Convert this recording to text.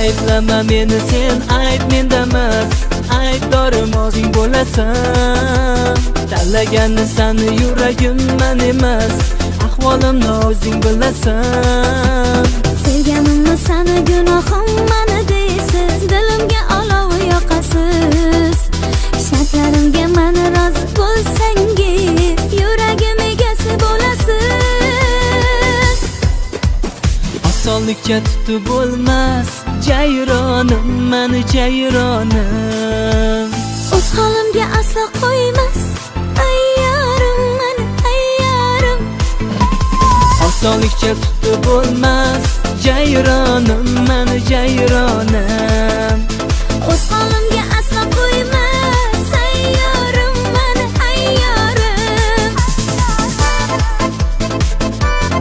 Ayblama meni sen, ayb mendamas, aybdorim o'zing bo'lasan. Tanlagani sani yuragim man emas, ahvolimni o'zing bilasan. Sevganimni sani gunohim mani deysiz, dilimga olov yoqasiz. Shartlarimga mani rozi bo'lsangiz, yuragim egasi bo'lasiz. Osonlikcha tutib bo'lmas jayronim, mani jayronim. O'z holimga aslo qo'ymas ayyorim, mani ayyorim. Osonlikcha tutib bo'lmas jayronim, mani jayronim. O'z holimga aslo qo'ymas.